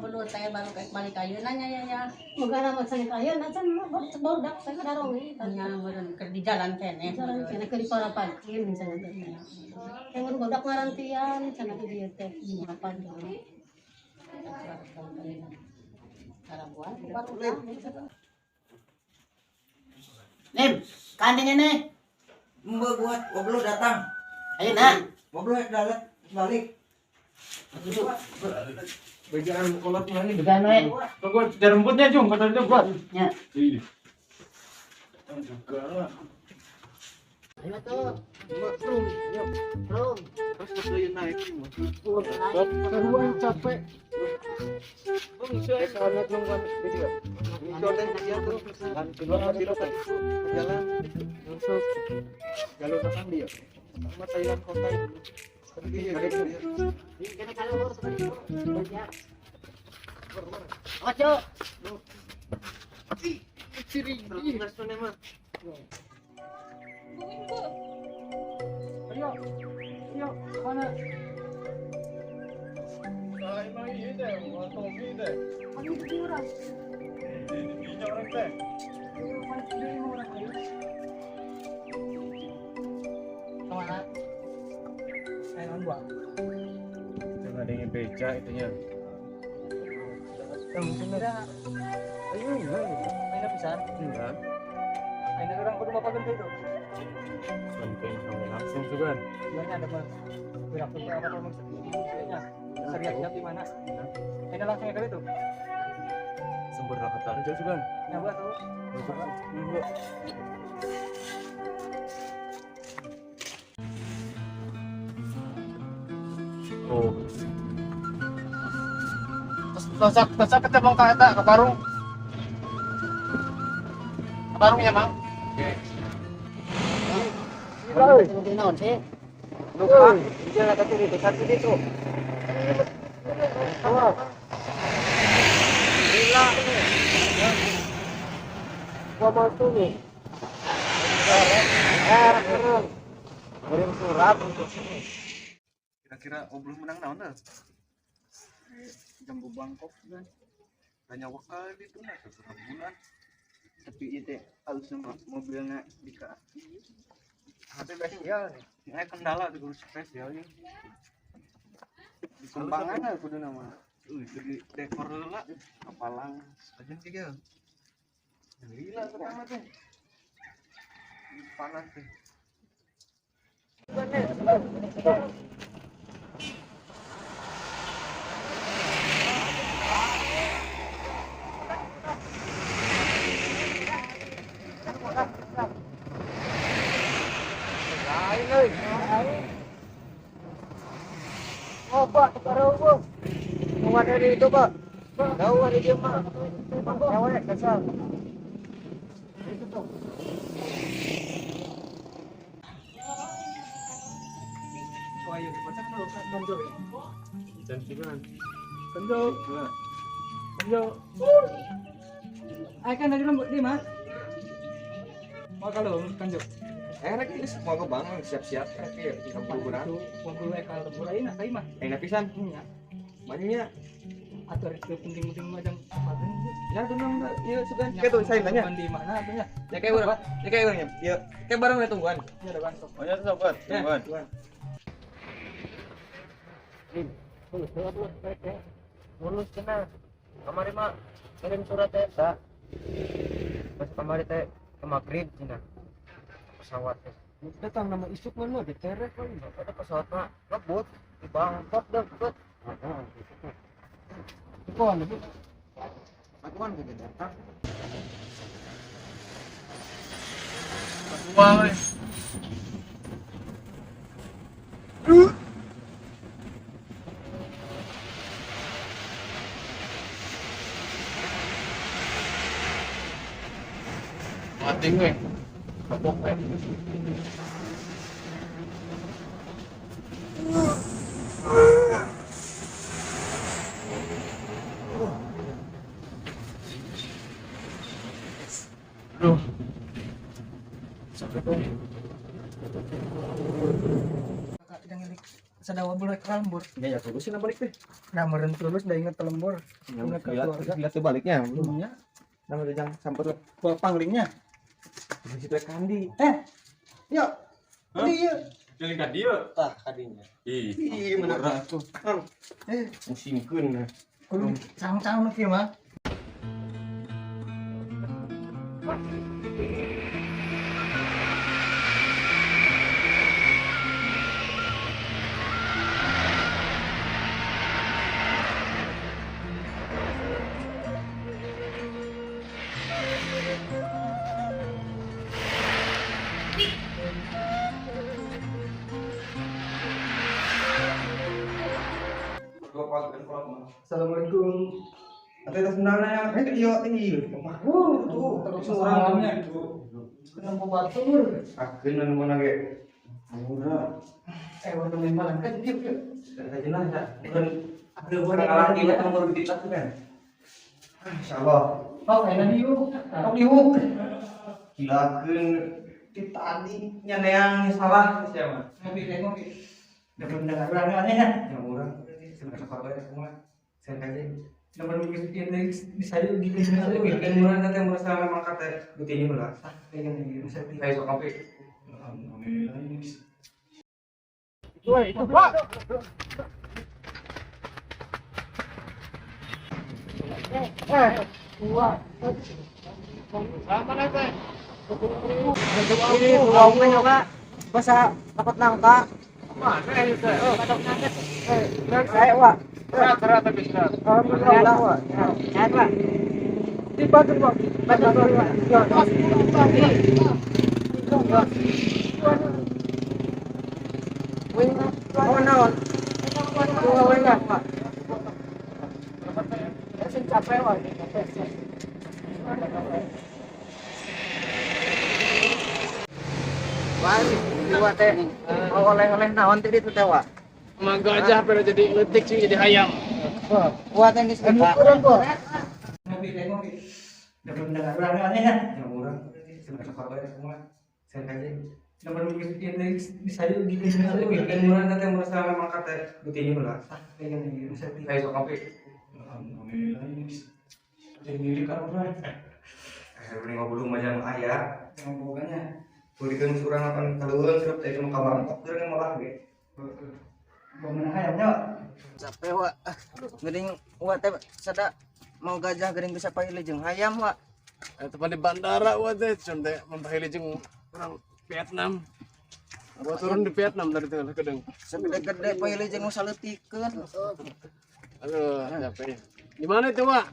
Bulu teh baru kayak balik ayeuna nya ya ya. Megara mah sangit ayeuna can barudak teh kadarong ieu. Nya meureun keur di jalan keneh. Jalan keneh keur diparapankin cenah teh. Yang mun barudak ngarantian cenah di dieu teh. Apa Nim, kandingnya nih. Mbak buat goblok datang. Ayo nak. Goblok dalat balik. Bejaan kolot mah nih. Juga noe. Tunggu rembutnya Jung, kata dia buat. Ya. Iya. Juga. Ayo tuh. Belum. Terus terus naik. Seruan capek. Jalan langsung jalur datang dia. Sama Thailand kota itu. Ojo. Ayo. Ayo, mana? Jangan ada yang beca itunya. Ayo, Ayo pisan. enggak. Ayo orang kudu bapak gede itu. Penting sampai langsung juga. Bilangnya ada mah. Berak tuh apa tuh maksudnya? Seriak di mana? Ayo langsung ya kali itu. Sempurna kata aja juga. Nyawa tuh. Enggak. Oh. Tosak tosak kita bang kata ke parung. Ke parungnya mang. Oke. Naon sih? Lupa. Dia kata itu satu itu. Gila. Gua mau tuh nih. Kirim surat untuk sini. Kira-kira oblong menang naon dah? Jambu Bangkok kan. Tanya wakal itu nah bulan. Tapi itu harusnya mobilnya di ke HP spesial nih. Ini kendala di guru spesial ya. Di kembangan kudu nama. Jadi dekor lah kapalang aja tiga. Gila pertama tuh. Panas tuh. Oh Pak, taruh Bu. Mau ada di itu Pak. Tahu ada dia Pak. Cewek kesal. Itu tuh. Oh ayo, macam tu kanjo. Dan gimana? Kanjo. Kanjo. Ai kan dari lembut di Mas. Mau kalau kanjo. Rek ini semua ke bangun siap-siap rek ya kabuburan. Wong kalau lembur aing nak mah. Enak pisan. Nya. Banyaknya atau itu penting-penting macam apa tuh? Ya tenang iya sugan. Kayak tuh saya nanya. Di mana atunya? Ya kayak berapa? Ya kayak orangnya. Ya kayak bareng ya tungguan. Ya ada ban sok. Oh ya sobat, tungguan. Mulus cenah. Kamari mah kirim surat eta. Pas kamari teh ke maghrib cenah. Pesawat teh. Datang nama isuk mana diterek kali. Ada pesawat mah ngebut di Bangkok dah ngebut. Itu kan itu. Aku kan udah datang. Wah. Mati gue. Kapok gue. Aduh. Sakit tuh. Kakak jangan ngelik. Sadawa boleh ke lembur. Ya ya tulus sih balik teh. Nah, meureun tulus da inget ke lembur. Inget ke keluarga. Lihat tuh baliknya. Iya. Nah, udah jangan sampur lah. Bawa panglingnya. Di situ kandi. Yuk. Ini yuk. Jalan ka dieu. Tah kadinya. Ih, Ih, bener tuh. Eh, Musingkeun. kudu cang-cang nu kieu mah. Assalamualaikum. Atau tas sendalna ya. Iya, ih. Tuh, Terus orangnya itu. Kenapa batur? Akeun anu mana ge. Murah. Warna memang kan dieu yuk. Kajeuna ya. Bukan Ada orang laki lah nomor di satu kan. Insyaallah. Oh, enak diuk. Tok diuk. Gilakeun di tadi nyaneang salah siapa? Ngopi teh ngopi. Dapat mendengar aneh ya. Yang murah. Sebenarnya kabar semua. Saya kaji. Dapat bikin bisa yuk bikin Bikin murah nanti yang murah sama mangkat teh. Buktinya lah. Saya sok kopi. Alhamdulillah. Itu, Pak. Ini pulau mah Pak. Basa takut nangka. Mana itu? Oh, patok nangka. Saya, Pak. Berat tapi berat. Alhamdulillah, Pak. Sehat, Pak. Di Batur, Pak. Batur, Pak. Oh, naon? Oh, enggak, Pak. Sing capek, Pak. Wah, dua teh. Mau oleh-oleh naon teh ditu teh, Wak? Mangga aja pero jadi letik sih jadi hayam. Wah, teh geus Pak. Ngopi teh ngopi. Dapat mendengar aneh ya. Yang murah. Sebenarnya kabar semua. Saya kaji. Dapat bikin bisa yuk bikin Bikin murah nanti yang murah sama mangkat teh. Buktinya lah. Saya sok kopi. Alhamdulillah. Jadi milik kan orang. Saya beli ngobrol rumah jam ayah. Ngomongnya. Berikan surang akan kaluhur sirup teh cuma kabangkok terus malah ge. Gua menang hayamnya. Capek, Wak. Geuning Wak teh sada mau gajah geuning bisa paili jeung hayam, Wak. Eta di bandara wa teh cun teh mempahili jeung orang Vietnam. Gua turun di Vietnam tadi tuh kedeng. Segede-gede paili jeung nu saleutikeun. Aduh, capek. Di mana itu, Wak?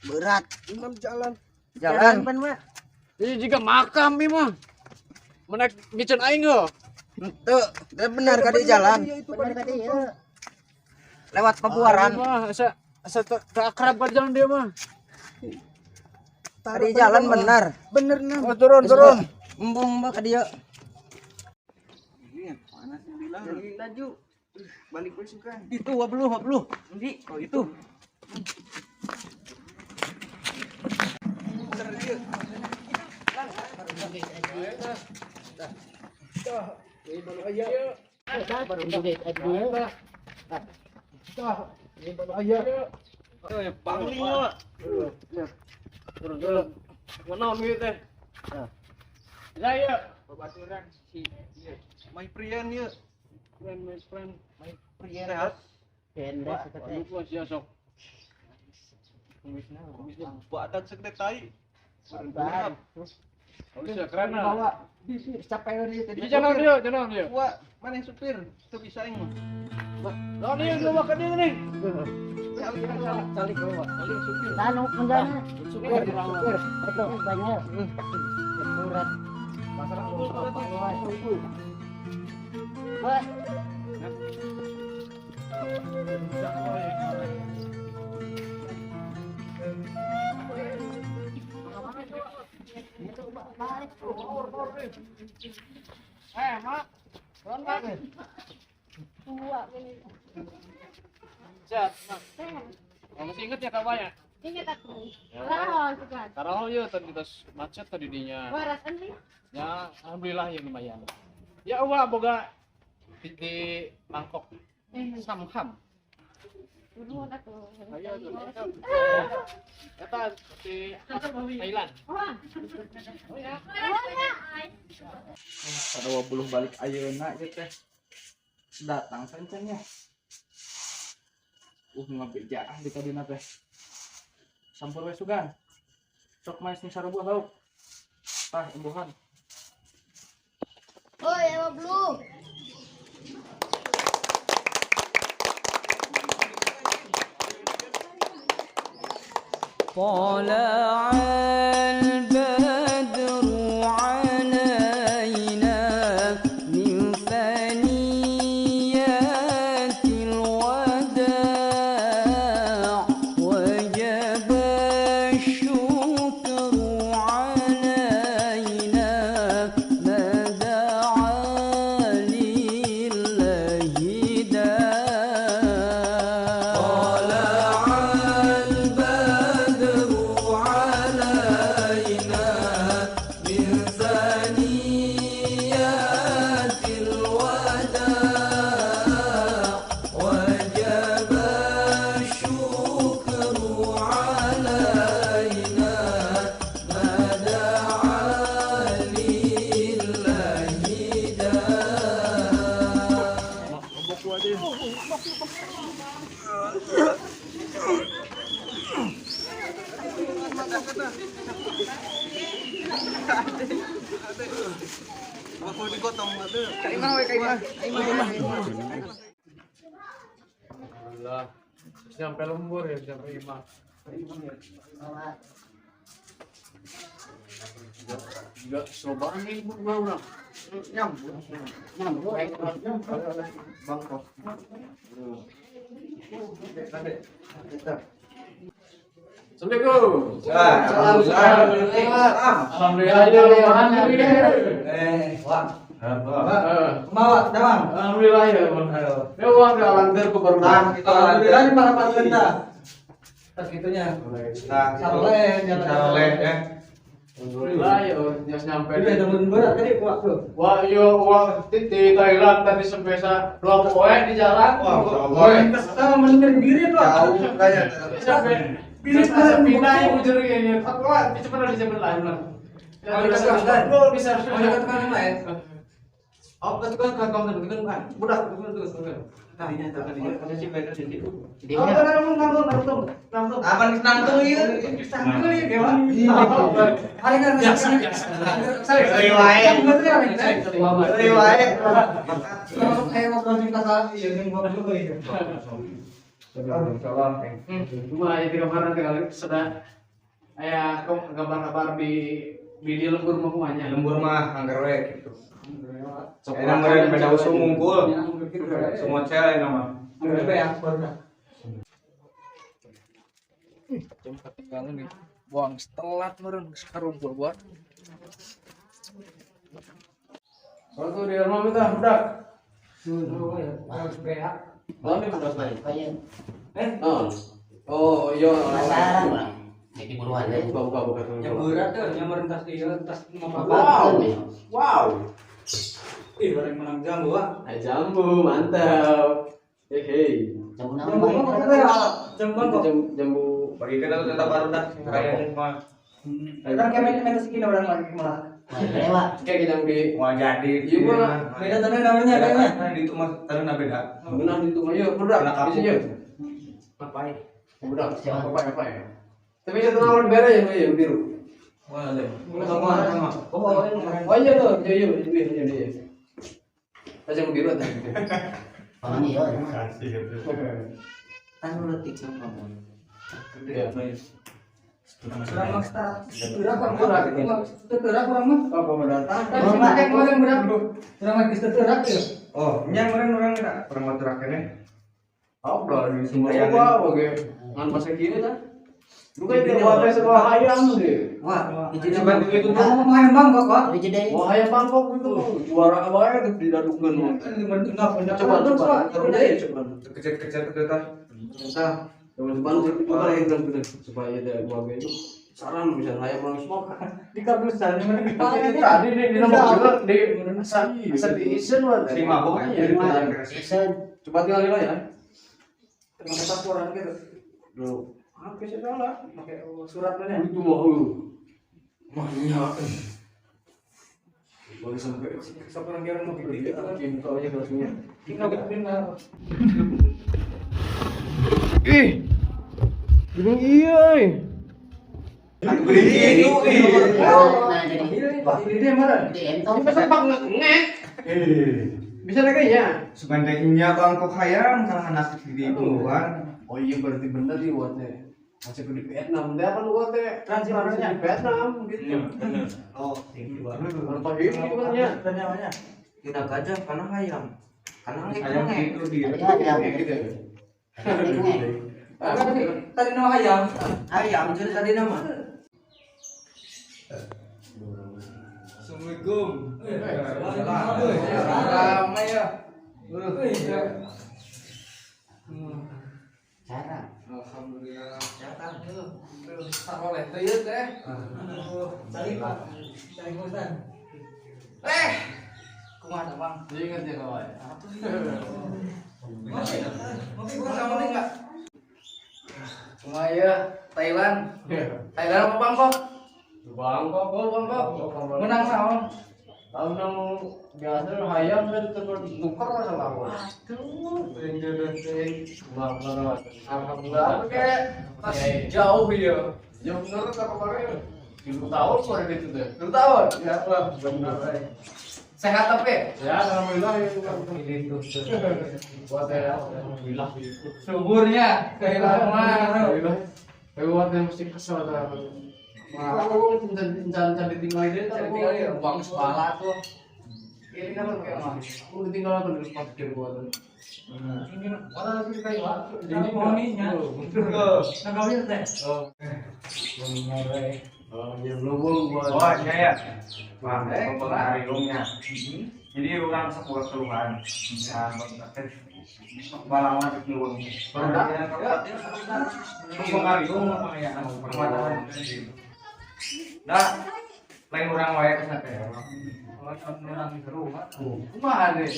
Berat. Enam jalan. Jalan pan, Wak. Ini juga makam ieu mah. Menak micen aing heuh. Henteu, teu bener ka di jalan. Bener kata ya. Lewat Pabuaran. Mah asa asa teu akrab ka jalan dia mah. Di jalan bener. Bener nah. Oh, turun, turun. Embung mah ka dieu. Iya, panas bilang. Laju. Balik besukan. Itu wabluh wabluh. Endi? Oh, itu. Pangling Wak. Turun, turun. Naon ieu teh? Ya, ya. Babaturan si My friend ieu. Friend, my friend. My friend sehat. Lupa sia sok. Buatan segede tai. Berendam. Oh, sia keren ah. Bawa capek euy tadi. Iya, jangan dia, jangan dia. Wah, mana yang supir? Itu bisa yang mah. Lawan dia dua makan dia nih. Calik, calik, Calik bawa. calik supir. Lalu menjana. Supir, supir. Itu banyak. Berat. Wah, Mak. Turun, Mak. tua ini. Siap, Mak. Oh, masih inget ya kawannya? Ingat aku. Rahol juga. Taruh ya tadi terus macet tadi dinya. Waras nih. Ya, alhamdulillah ya lumayan. Ya Allah boga Di Bangkok. Samham. Ayo eta di Thailand. Sada buluh balik ayeuna ieu teh. Datang sancannya. Ngabejaan di kadina teh. Sampur we sugan. Sok maes ning sarubuh lauk. Tah imbuhan. Oi, ewa belum. طلع البدر علينا من ثنيات الوداع وجب الشكر علينا ما دعا لله داع. طلع البدر علينا من ثنيات الوداع وجب الشكر علينا ما دعا لله داع. Aku digotong atuh. Ka imah we ka imah. Alhamdulillah. Sampai lembur ya, sampai imah. Juga selobaan nih ibu gua orang. Nyambung. Nyambung. Bangkok. Assalamualaikum. Alhamdulillah. Alhamdulillah. Alhamdulillah. Wah. Kumaha, Damang? Alhamdulillah ya. Ya uang ke lantir ku baru. Nah, itu alhamdulillah di para tah. Tas gitunya. Nah, saroleh, saroleh ya. Alhamdulillah ya, nyes nyampe. Udah temen berat tadi kuat tuh. Wah, yo uang di Thailand tadi sampai sa 2 poe di jalan. Wah, kesal mending diri tuh. Jauh kayaknya. Sampai bisa pindah ibu juru ini. Aku lah, bisa pernah di sebelah lah. Kalau dikasih kan, bisa. Kalau dikasih kan ya. Oh, kan kan kan kan kan. Budak terus terus. Tadinya tadinya posisi beda di situ. Oh, nangtung nangtung. Apa nih nangtung ieu? Nangtung ieu gewa. Hari kan Saya wae. Saya wae. Langsung aya ngobrol jeung kasa ieu jeung ngobrol ieu. Salam. Cuma ya tiga gambaran tinggal sudah aya gambar-gambar di lembur mah kumanya. Lembur mah anggar we gitu. Enak meureun beda usum mungkul. Semua cel enak mah. Anggar we ya baru. Jam ketinggalan nih. Buang setelat meureun geus karumpul buat. Kalau tuh di rumah kita budak. Harus beak. Oh, ini budak lain. Oh, iya. Penasaran orang. Jadi buruan deh. Buka buka buka. Yang berat tuh, yang merentas ieu tas Wow. Wow. Ih, bareng menang jambu ah. Jambu, mantap. Hehe. Jambu Jambu nama. Jambu kok. Jambu. Bagikan atuh tetap baru dah kayaknya mah. Kan kayak main segini orang lagi malah. Lewat. Kayak gini di Mau jadi. Iya, mah. Beda tanah namanya kayaknya. Nah, di itu mah tanah beda. Benar itu mah yuk, budak. Kena kapuk. Bisa yuk. Ngapain? Budak, apa apa ya. Tapi satu nama beda ya, yang biru. Wah, deh. Sama sama. Oh, oh iya tuh, iya iya iya iya iya. Aja yang biru atau gitu. Oh iya. Kan letik sama. Iya. Kurang terak, terak kurang mah. Apa mau datang? Kurang kemarin berat. Kurang lagi terak ya. Oh, nya kemarin orang enggak kurang mau terak ini. Oh, udah di semua apa oke. Ngan masa kini ta. Bukan itu wah sekolah hayam deh. Wah, coba itu tuh mau hayam Bangkok kok. Wah, hayam Bangkok itu juara wae itu didadukeun. Coba coba. Coba. Kejar-kejar ke tah. Entah. Coba coba coba supaya ada gua itu. Saran bisa hayam langsung makan. Di kardusan. Tadi di nama juga di asa asa diisen mah. Si mabok Iya, aja. Season. Coba tinggal ya. Terima laporan gitu. Duh, apa sih salah? Pakai surat mana? Itu mah lu. Mahnya. Baru sampai Saporan kira mau gitu. cinta aja kelasnya. Tinggal benar. Ih. Bingung iya. Eh. Nah, jadi Ini dia mana? di entong. Bisa sempak ngek. Bisa negenya. Sebenarnya bangkok hayam kalah anak di puluhan. Oh iya berarti bener nih buatnya. Masih ke di Vietnam dia kan gua teh Transitornya. di Vietnam gitu. Oh, tinggi banget. Baru tahu ini buatnya. Namanya. Tidak gajah karena hayam. Karena Hayam ngek. gitu di. Tadi ada Gitu ya. Tadi nama ayam. Ayam jadi tadi nama. Assalamualaikum. Ramai ya. Cara. Alhamdulillah. Saroleh teh ieu teh. Cari Pak. Cari Ustaz. Eh. Kumaha tah, Bang? Ingat ya kawan. Ngopi gua sama nih enggak? Kumaha ya? Thailand. Thailand apa Bangkok? Bangkok. Oh, Bangkok. Menang naon? Tahun nang biasa hayam kan tukar tukar masalah. Aduh, jodoh teh. Bangkok. Alhamdulillah. Oke, tas jauh ya. Jauh bener tak kemarin. 3 tahun kemarin itu deh. 2 tahun. Ya lah bener. Sehat tapi? Ya alhamdulillah ya. Gitu. Buat ya alhamdulillah gitu. Suburnya Thailand mah. Alhamdulillah. Tapi buat yang mesti kesel tuh. Aku encan ditinggal dia, Cari tinggal ya, bang sepala tuh. Ini kan kayak mah. Aku ditinggal apa dari parkir gua tuh. Ini orang lagi kayak mah. Ini poninya. Nah, kawin teh. Oh. Oh, ya belum gua. Oh iya ya. Wah, pengaruhnya. Jadi orang sebuah keluhan. Nah, balawan di luar. Pengaruh ya, pematahan. Nah, lain orang wae ke sana ya. Orang di rumah. Kumaha deh?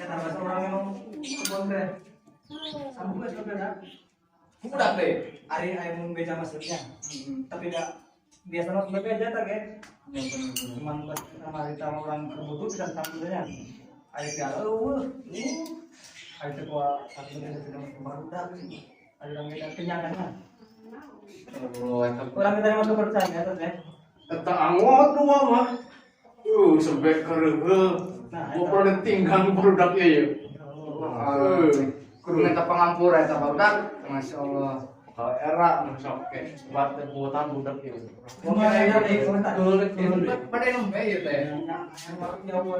Eh, tambah orang emang kebon teh. Sambung geus udah. Budak deh. Ari aya mun beja masuknya. Tapi enggak biasa mah beja aja ge. Cuman pas sama kita orang kebutuh bisa sambungnya. Aya galau. Aya teh kuat sambungnya sedang barudak. Ada orang kita kenyangannya. Orang kita yang masuk percaya tuh teh. Eta angot dua mah. Sampai kereuh. Nah, Gua pernah tinggal produknya ya. Kudu minta pengampura eta barudak. Masya Allah. Kalau era masuk oke, buat buatan budak ya. Pada nembe ya teh.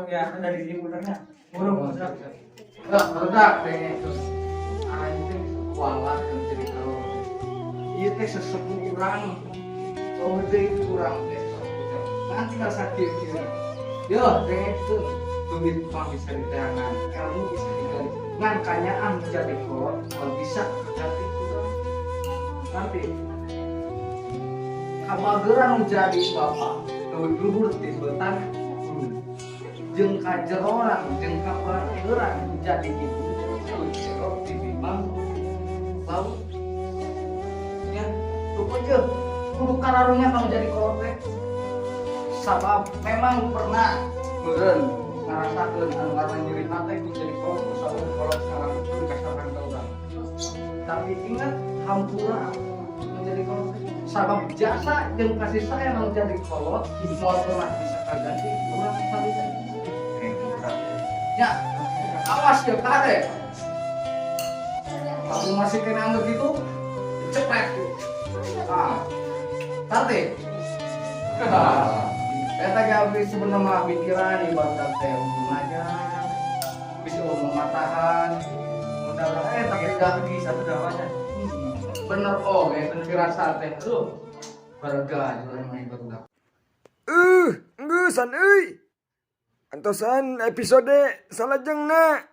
Ya dari sini ularnya. Burung. Enggak, barudak teh. Aing teh kualat kan cerita. Ieu teh sesepuh urang. Oh, deui urang teh. Nanti rasa kieu-kieu. Yo, teh itu duit mah bisa diteangan, ilmu bisa digali. Ngan kanyaan jadi kolot, kalau bisa jadi kurang. Nanti kabageran jadi bapak, leuwih luhur ti beutan jeung kajeronan jeung kabageran jadi ibu, leuwih jero ti bimang laut. Ya, rupanya kudu kararunya kamu jadi kolot teh. Sabab memang pernah meureun ngarasakeun anu ngaran nyeri hate ku jadi kolot kusabab kolot salah kasaran ka urang. Tapi ingat hampura menjadi kolot teh. Sabab jasa jeung kasih sayang anu jadi kolot moal pernah bisa kaganti urang salita. Ya, awas ya kare. Kamu masih kena anggap gitu, cepet. Ah, tate. Eta ge abdi sebenarnya mah pikiran ibarat teh untung aja. Bisa ngomong matahan. Mudah tapi enggak bisa satu. Bener oh, ge firasat teh. Aduh. Barga urang mah barudak. Ngeusan euy. Antosan episode salajengna.